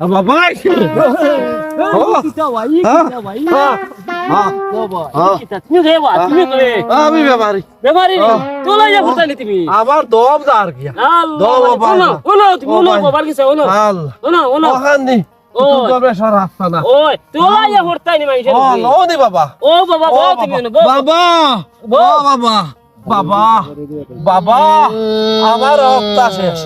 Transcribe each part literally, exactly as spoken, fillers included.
আ, বাবা, এই কি? ও, ও, কিতা ভাই, হ্যাঁ? কিতা ভাই? হ্যাঁ। হ্যাঁ। বাবা, হ্যাঁ। কিতা? তুমি রে বা, হ্যাঁ। তুমি রে। আমি বেমারি। বেমারি নি? হ্যাঁ। তোলা ইয়া হ্যাঁ। ফুরতায় নি তুমি? আমার দম যার গিয়া। আল্লাহ, দম বাবা। ওনো, ওনো, তুমি ও ওনো, ভাই। বাবার কাছে ওনো। আল্লাহ। ওনো, ওনো। ওখান দি। ও। তুমি তো বেশ আর রাস্তা না। ওই, তোলা ইয়া ফুরতায় নি মাইনষের ও, উপরে। লও নি বাবা। ও বাবা, ও বও বাবা। তুমি ওনো, বও। বাবা। বও। ও বাবা। বাবা, বাবা, আমার অবস্থা শেষ।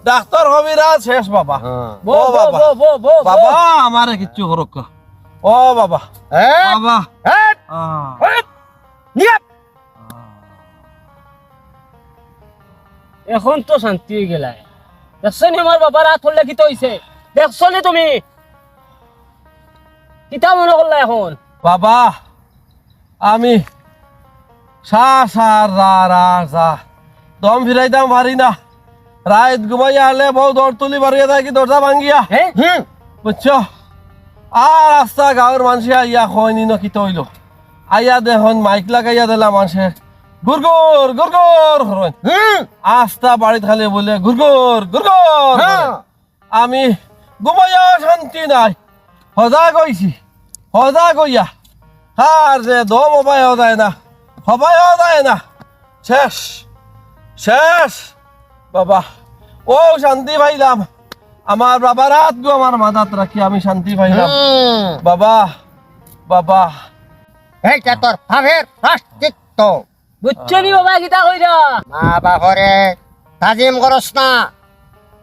ডাক্তার কবিরাজ শেষ বাবা। হ্যাঁ। ও বও, বও, বাবা। বও, বও, বও, বাবা, বও। আমারে কিচ্ছু করুক্কা। ও বাবা। হ্যাঁ? বাবা। হ্যাঁ? আহ। হ্যাঁ? নিয়ে। এখন তো শান্তি অইগেলায়। দেখছো নি আমার বাবার আত করলে কিতা অইছে? দেখছো নি তুমি? কিতা মনো করলা এখন? বাবা, আমি সা, সা, রা, রা, যা। দম ফিরাইতাম পারি না। রাইত ঘুমাইয়া হারলে বউ দৌড় তুলি বারইয়া যায় কি দরজা ভাঙ্গিয়া। হ্যাঁ? হুম। বুঝছো? আর আস্তা গাঁওর মানষে আইয়া কয় নি ন কিতা অইলো। আইয়া দেখইন মাইক লাগাইয়া দিলা মানষে গুড়গুড়, গুড়গুড় করইন। হুম। আস্তা বাড়িত খালি বলে গুড়গুড়, গুড়গুড় হ্যাঁ। করইন। আমি ঘুমাইয়া শান্তি নাই। হজাগ অইছি, হজাগ অইয়া। আর যে দম হবায়ও যায় না, হবায়ও যায় না। শেষ, শেষ। বাবা, ও শান্তি পাইলাম। আমার বাবার আতগু আমার মাথাত রাখি আমি শান্তি পাইলাম। হুম। বাবা, বাবা। এইটা তোর পাপের প্রায়শ্চিত্ত। বুঝছো নি বাবা, কিতা কইরা? মা বাফরে তাজিম করস না।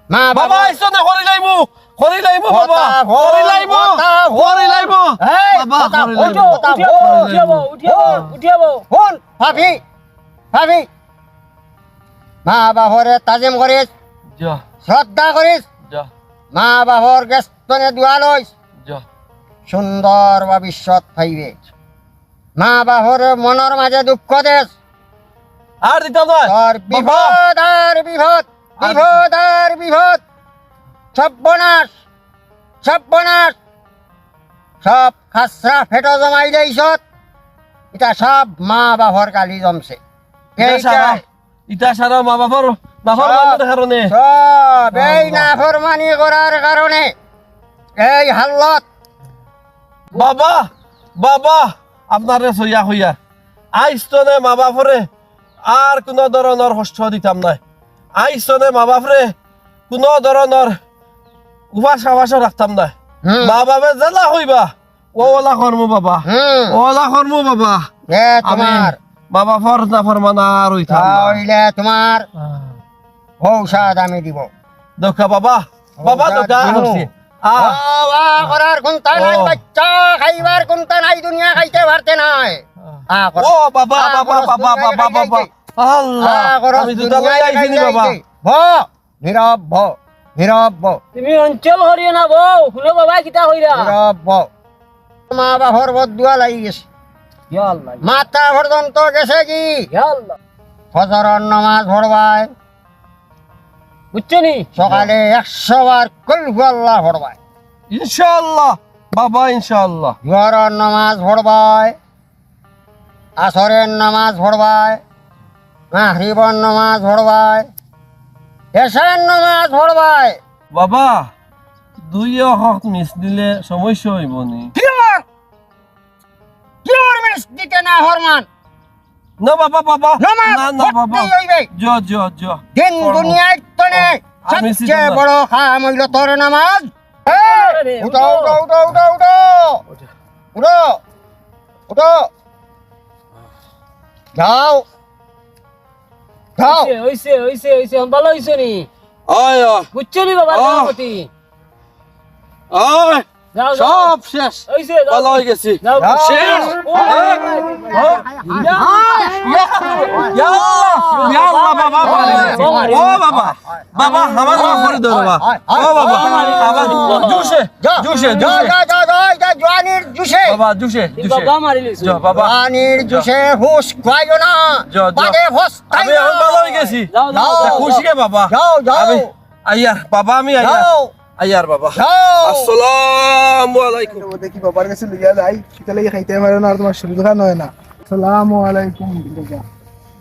মা বাবা, বাবা আইসো না, করি লাইমু, করি লাইমু বাবা, কথা বল, করি লাইমু, কথা বল। করি লাইমু। এই, বাবা, কথা করি বল, লাইমু। উঠো, কথা উঠিয়া বল। বও, উঠিয়া বও, বল। উঠিয়া বও। হুন, পাপি, পাপি। মা বাফরে তাজিম করিস, যা। শ্রদ্ধা করিস। যা। মা বাফর গেছ তনে দোয়া লইস। যা। সুন্দর ভবিষ্যৎ পাইবে। মা বাফর মনর মাঝে দুঃখ দেস। আর দিতাম না। তোর বাবা। বিপদ আর বিপদ, আর বিপদ আর বিপদ। সর্বনাশ, সর্বনাশ। সব খাসরা ফেটো জমাই দেইছত। ইটা সব মা বাফর গালি জমছে। ইটা এইটাই। সারা, ইটা সারা মা বাফর, বাফর সব, মানির কারণে। সব এই আল্লাহ। নাফরমানি করার কারণে এই হালত। বাবা, বাবা, আপনারে সইয়া হইয়া। আইজ তনে মা বাফরে আর কুনু ধরনর কষ্ট দিতাম নায়। আইজ তনে মা বাফরে কুনু ধরনর উপাস আবাসও রাখতাম নায়। হুম। মা বাফে যেলা কইবা, ও ওলা করমু বাবা। হুম। ওলা করমু বাবা। এ আমি তোমার। মা বাফর নাফরমান আর অইতাম না। তাইলে তোমার আহ। ঔষধ আমি দিব। দোকা বাবা, বাবা ঔষধ দোকা দিব। হচ্ছে। আহ। বাবা করার কুন্তা নাই, ও। বাচ্চা খাইবার কুন্তা নাই, দুনিয়া খাইতে পারতে নাই। আহ। আহ, করো। ও বাবা, আহ, বাবা, করো, বাবা, দুনিয়া বাবা, খাইতে। বাবা। আল্লাহ, আহ, করো, আমি জুতা দুনিয়া লই আইছি নি খাইতে বাবা? খাইতে। ভ, নীরব ভ, নীরব ভ। তুমি অঞ্চল করিও না বউ, হুনো বাবা কিতা কইরা। নীরব ভ। মা বাফর বদদুয়া লাগি গেছে। ইয়া আল্লাহ। মাথা পর্যন্ত গেছে কি? ইয়া আল্লাহ। ফজরর নামাজ পড়বায়। বুঝছো নি? সকালে একশো বার কুল হু আল্লাহ পড়বায়। ইনশাআল্লাহ, বাবা, ইনশাআল্লাহ। জোহরর নামাজ পড়বায়, আসরের নামাজ পড়বায়, মাগরিবর নামাজ পড়বায়, এশার নামাজ পড়বায়। বাবা, দুই ওয়াক্ত মিস দিলে সমস্যা অইবো নি? কিওর? কিওর মিস দিতে নাফরমান? না বাবা, বাবা। নামাজ না, না বাবা। পড়তেই অইবে। জ, জ, জ। দিন পড়বো। দুনিয়ার তনে ও, আমি সবচেয়ে সিধা বড় কাম অইলো তোর নামাজ। এই, আরে, উঠো, উঠো। উঠো, উঠো, উঠো, উঠো। উঠো। উঠো। যাও। যাও। অইছে, অইছে, অইছে, অইছে। এখন ভালা অইছো নি? আয়, আয়। বুঝছো নি বাবা, আহ। গণপতি? আয়। যাও, যাও। সব শেষ। অইছে, যাও। ভালা অই গেছি। যাও। যাও। শেষ। ও, হ্যাঁ? ইয়া, ইয়া, ইয়া আল্লাহ, ইয়া আল্লাহ, বাবা, বাবা। ও বাবা, বাবা, আমার মাফ করি দেও বাবা। ও বাবা, বাবা, জুসে, যা, জুসে, যা, জুসে। যা, যা, যা, যা, জুয়ানির জুসে। বাবা, জুসে, জুসে। বাবা মারি লইছে। যা, বাবা। জুয়ানির যা। জুসে হুশ খুয়াইও না। যা, যা। বাদে পস্তাইও। আমি এখন ভালা অই গেছি। যাও, যাও, যাও। খুশি রে বাবা। যাও, যাও। আমি আইয়ার, বাবা, আমি আইয়ার। যাও। আইয়ার বাবা। যাও। আসসালামু আলাইকুম। ও দেখি বাবার কাছে লইয়া যাই, কিতা লাগি খাইতে পারে না, আর তোমার শরীর খান হয় না। আসসালামু আলাইকুম বাবা।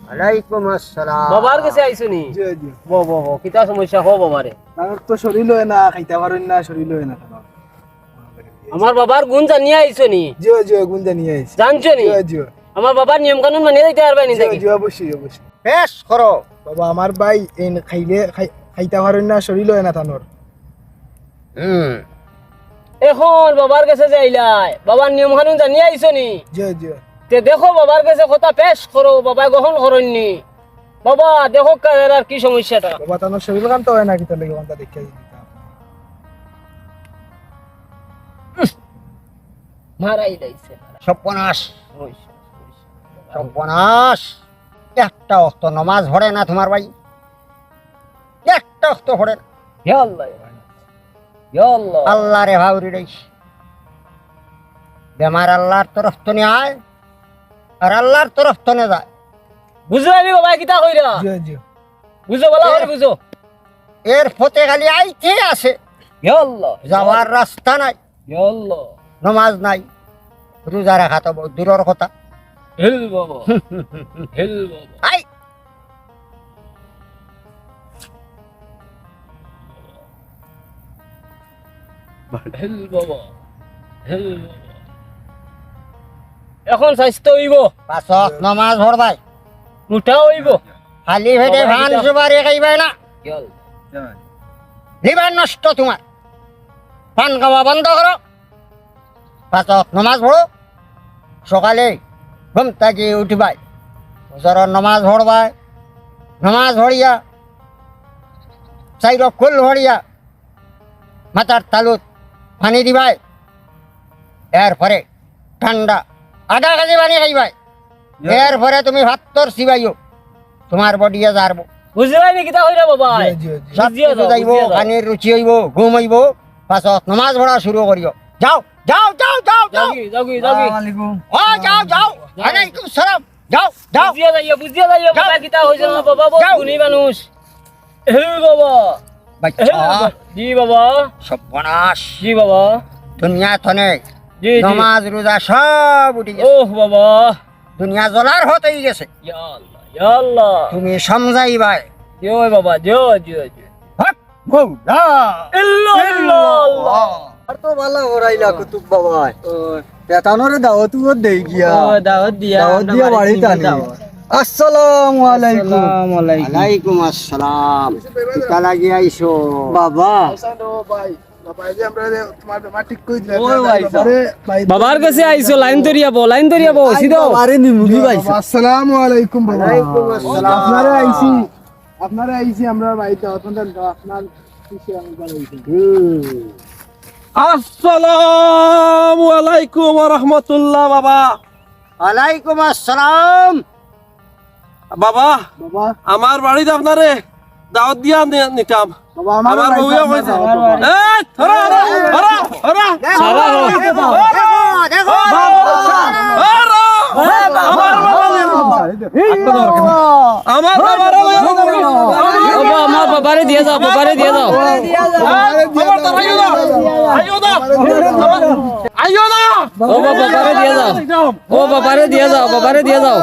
ওয়ালাইকুম আসসালাম। বাবার গেছে আইছো নি? জি, জি। বও, বও, বও, কিতা সমস্যা, কও বাবারে। তানর তো শরীল অয় না, খাইতা পারইন না, শরীল অয় না তানর। আমার বাবার গুণ জানিয়া আইছো নি? জি, জি, গুণ জানিয়া আইছি। জানছো নি? জি, জি। আমার বাবার নিয়ম কানুন মানিয়া যাইতা পারবায় নি জি, দেখি? জি, অবশ্যই, অবশ্যই। পেশ করো। বাবা, আমার ভাই এইন খাইলে খাই-, খাইতা পারইন না, শরীল অয় না তানর। হুম। এখন বাবার গেছে যে আইলায়, বাবার নিয়ম কানুন জানিয়া আইছো নি? জি, জি। তে দেখো বাবার গেছে কথা পেশ করো, বাবায় গ্রহণ করইন নি। বাবা, দেখো কা এরার কি সমস্যাটা। বাবা, তানর শরীল খান তো অয় না, কিতা লাগি অনটা দেখিয়া দিতাম। মারাই লাইছে। সর্বনাশ। ওই, ওই। সর্বনাশ। একটা অক্ত নমাজ পড়ে না তুমার ভাই, একটা অক্ত পড়ে না। ইয়া আল্লাহ, ইয়া আল্লাহ। আল্লারে ভাউরি রইস। বেমার আল্লার তরফ তনে আয়, আর আল্লার তরফ তনে যায়। বুঝলায় নি বাবা, কিতা কইরা? জি, জি। বুঝো, ভালা করি বুঝো। এর পথে খালি আইতে আছে, ইয়া আল্লাহ। যাওয়ার রাস্তা নাই। ইয়া আল্লাহ। নমাজ নাই, রোজা রাখা তো বহুত দূরর কথা। হেল বাবা, হেল বাবা। আই। হেল বাবা, হেল বাবা। এখন স্বাস্থ্য অইবো। পাঁচ ওয়াক্ত নমাজ পড়বায়। মোটা অইবো। খালি পেটে বাবা, পান কিতা? সুপারি খাইবায় না। ইয়া আল্লাহ। লিভার নষ্ট তুমার। পান খাওয়া বন্ধ করো। পাঁচ ওয়াক্ত নমাজ পড়ো। সকালে ঘুম থাকি উঠিবায়, ফজরর নমাজ পড়বায়। নমাজ পড়িয়া, চাইর কুল পড়িয়া, মাথার তালুত পানি দিবায়। এরপরে ঠান্ডা আধা কেজি পানি খাইবায়। এরপরে তুমি ভাত্তর চিবাইও, তুমার বডিয়ে জারবো। বুঝলায় নি কিতা কইরা বাবা? জি, জি, জি। সব বুঝিয়া কিছু যাও, যাইবো, বুঝিয়া যাও। পানির রুচি অইবো, ঘুম অইবো, পাঁচ ওয়াক্ত নমাজ পড়া শুরু করিও। যাও, যাও, যাও, যাও, যাও। যাওগি, যাওগি, যাওগি। আসসালামু আলাইকুম। ও, যাও, যাও। যাও। ওয়ালাইকুম সালাম। যাও, যাও। বুঝিয়া যাইও, বুঝিয়া যাইও, যাও। বাবা কিতা কইছে না, বাবা, বহুত যাও। গুণী মানুষ। হেল বাবা। বাচ্চা। হেল বাবা। জি বাবা। সর্বনাশ। জি বাবা। দুনিয়া তনে জি, জি। নমাজ রোজা সব উঠি গেছে। ওহ বাবা। দুনিয়া জ্বলার হত অই গেছে। ইয়া আল্লাহ, ইয়া আল্লাহ। তুমি সমঝাইবায়। জি ওই বাবা, জি, জি, জি। হক মৌলা ইল্লাল্লাহ। আর তো ভালা করাইলা কুতুব বাবা। ও। তে তানরে দাওয়াত উয়াত দেই গিয়া। ও, দাওয়াত দিয়া, দাওয়াত আমরা দিয়া বাড়িত বাড়িত নিমু আনি। দাওয়াত। আসসালামু আলাইকুম। আসসালামু আলাইকুম। ওয়ালাইকুম আসসালাম। কিতা লাগি আইছো? বাবা। বাবা, এই যে আমরা যে তোমার বেমার ঠিক করি দিলাম, ওই ভাই সাহেব। বাবারে, ভাই, বাবার গেছে আইছো, লাইন ধরিয়া বও, লাইন ধরিয়া বও, আই সিধা। বাবারে নিমুগি ভাই সাহেব। আসসালামু আলাইকুম বাবা। ওয়ালাইকুম আসসালাম। আপনারে আইছি, আপনারে আইছি আমরা বাড়িত, আপনার, আপনার পিছে আমরা আইছি। হুম। আসসালামু আলাইকুম ওয়া রাহমাতুল্লাহ বাবা। ওয়ালাইকুম আসসালাম। বাবা, বাবা। আমার বাড়িত আপনারে দাওয়াত দিয়া নি-, নিতাম। বাবা, আমার আমার বাড়িত বউয়ে আপনার কইছে। দাওয়াত, বাবা। এই, হরা, হরা, হরা, হরা। দেখো, দেখো, দেখো। হরা। আমার বাবা। আমার বাবারে লইয়া যাও। বাবা, আমার বাবারে দিয়া যাও, বাবারে দিয়া যাও। আমার তো আইও না। আইও না। আইও না। ও বাবা, বাবারে দিয়া যাও। ও বাবারে দিয়া যাও, বাবারে দিয়া যাও।